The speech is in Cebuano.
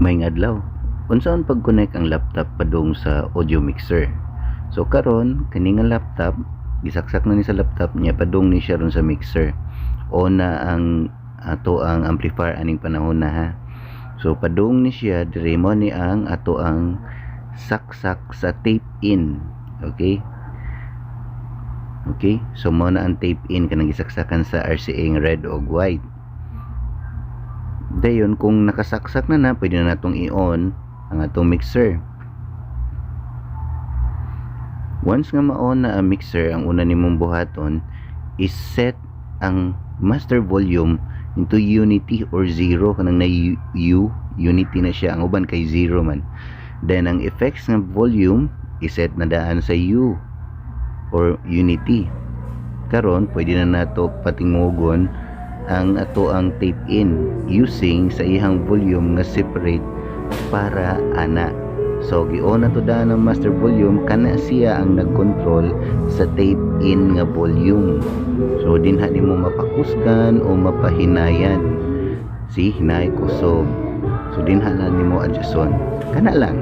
Maayong adlaw. Unsaon pag-connect ang laptop padung sa audio mixer? So karon, kani nga laptop, gisaksak na ni sa laptop niya, padung ni siya ron sa mixer. On na ang ato ang amplifier aning panahon na ha. So padung ni siya diri, mo ni ang ato ang saksak sa tape in. Okay? Okay? So mo na ang tape in, kanang gisaksakan sa RCA nga red og white. Dayon kung nakasaksak na na, pwede na natong i-on ang atong mixer. Once nga ma-on na ang mixer, ang una nimong buhaton is set ang master volume into unity or zero, kanang na U, unity na siya, ang uban kay zero man. Then ang effects nga volume, iset na daan sa U or unity. Karon pwede na nato patingugon ang ato ang tape in using sa ihang volume nga separate para ana. So gi-on na to daan ang master volume, kana siya ang nag-control sa tape in nga volume. So dinha nimo mapakusgan o mapahinayan. See, hinay kusog. So dinha na nimo adjuston. Kana lang.